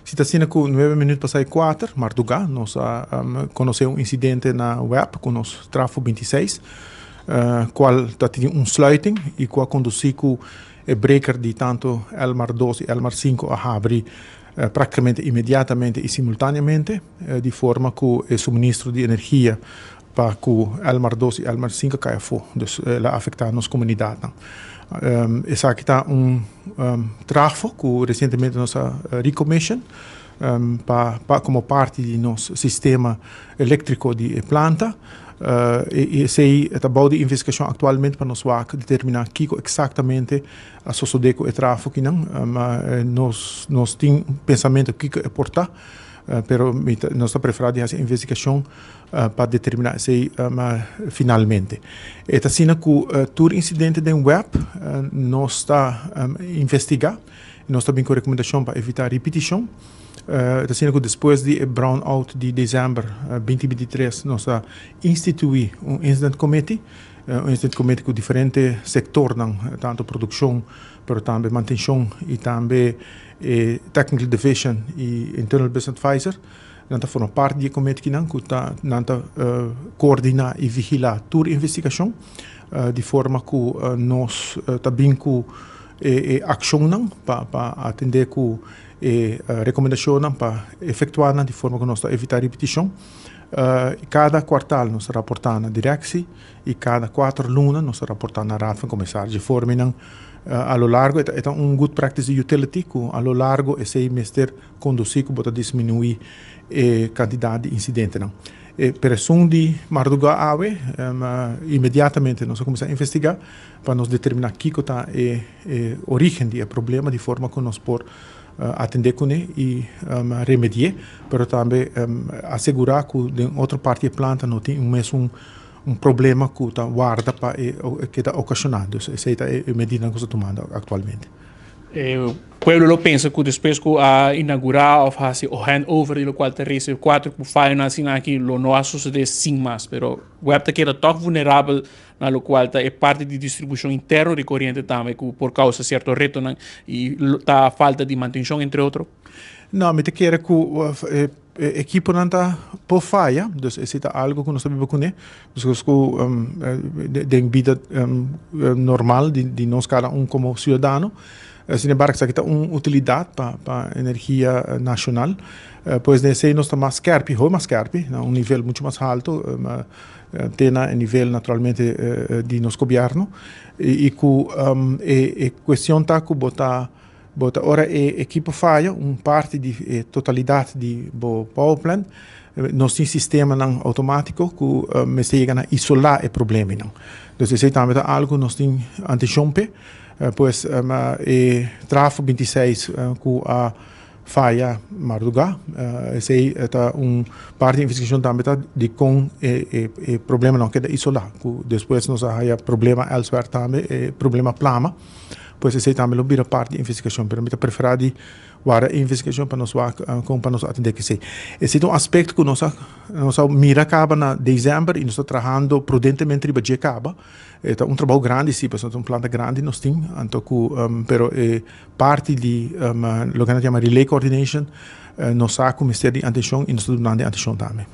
Si ta asina ku 9 minüt pasá 4, mardugá, nos a konosé un insidente na WEB ku nos trafo 26, kual tabatin un sluiting i ku a kondusí ku e breaker di tantu Elmar 2 i Elmar 5 a habri práktikamente inmediatamente i simultáneamente, di forma ku e suministro di energia pa ku Elmar 2 i Elmar 5 kai afó. Dus el a afektá nos komunidat. Esaki ta un trafo ku resientemente nos a recommission pa komo parti di nos sistema eléktriko di planta. I esei ta bou di investigashon aktualmente pa nos wak determiná kiko eksaktamente a sosodé ku e trafo akinan. Nos tin pensamentu kiko e por ta, pero nos ta preferá di hasi investigashon pa determiná esei finalmente. E ta asina ku tur insidente den WEB nos ta investigá, nos ta bin ku rekomendashon pa evitá ripetishon. Ta asina ku despues di e brownout di desèmber 2023 nos a instituí un incident committee, un incident committee ku diferente sektornan, tantu produkshon, pero tambe mantenshon i tambe technical division i internal business advisor. Nan ta forma parti di e committee akinan ku ta nan ta koordiná i vigilá tur investigashon di forma ku nos ta bin ku e akshonnan pa atendé ku e rekomendashonnan pa efektuá nan di forma ku nos ta evitá ripetishon. Kada kuartal nos ta raportá na direksie i kada 4 luna nos ta raportá na Raad van Commissaris. Di forma nan a lo largo e ta un good practice di utility ku a lo largo esei mester kondusí ku bo ta disminuí e kantidat di insidentenan. Pero esun di mardugá awe, inmediatamente nos a kuminsá investigá pa nos determiná kiko ta e orígen di e problema di forma ku nos por atendé kuné i remedi'é, pero tambe asegurá ku den otro parti di e planta no tin un mesun un problema ku ta warda pa e keda okashoná. Dus esei ta e medidanan ku nos ta tumando aktualmente. E pueblo lo pensa ku despues ku a inougurá òf hasi o handover di lokual ta rese kuater ku fayonan asina aki lo no a sosodé sin mas, pero WEB ta keda tòg vulnerabel na lokual ta e parti di distribushon interno di koriente tambe ku por kousa sierto retonan i ta falta di mantenshon, entre otro. No, mi ta kere ku ekiponan ta por faya, dus esei ta algu ku nos ta biba kuné. Dus ku den bida normal di nos kada un komo siudadano. Sin embargo, esaki ta un utilidat pa energia nashonal. Pues den esei nos ta mas skèrpi, hopi mas skèrpi, na un nivel muchu mas haltu, te na e nivel naturalmente di nos gobièrnu. I ku e kuestion ta ku bo ta ora e ekipo faya, un parti di e totalidat di bo power plant, nos tin sistemanan outomátiko ku mester yega na isolá e problemanan. Dus esei tambe ta algu nos tin atenshon p'e. Pues e trafo 26 ku a faya mardugá, esei ta un parti di investigashon tambe ta di kon e problema no keda isolá, ku despues nos a haya problema elsewhere tambe, e problema plama. Pues esei tambe lo bira parti di investigashon, pero mi ta preferá di warda e investigashon pa nos wak kon pa nos atendé ku esei. Esei ta un aspekto ku nos a mira kaba na desèmber i nos ta trahando prudentemente riba dje kaba. E ta un trabou grandi si, pasobra ta un planta grandi nos tin, anto ku pero e parti di loke nan ta yama relay coordination nos sa ku mester di atenshon i nos ta dunando e atenshon tambe.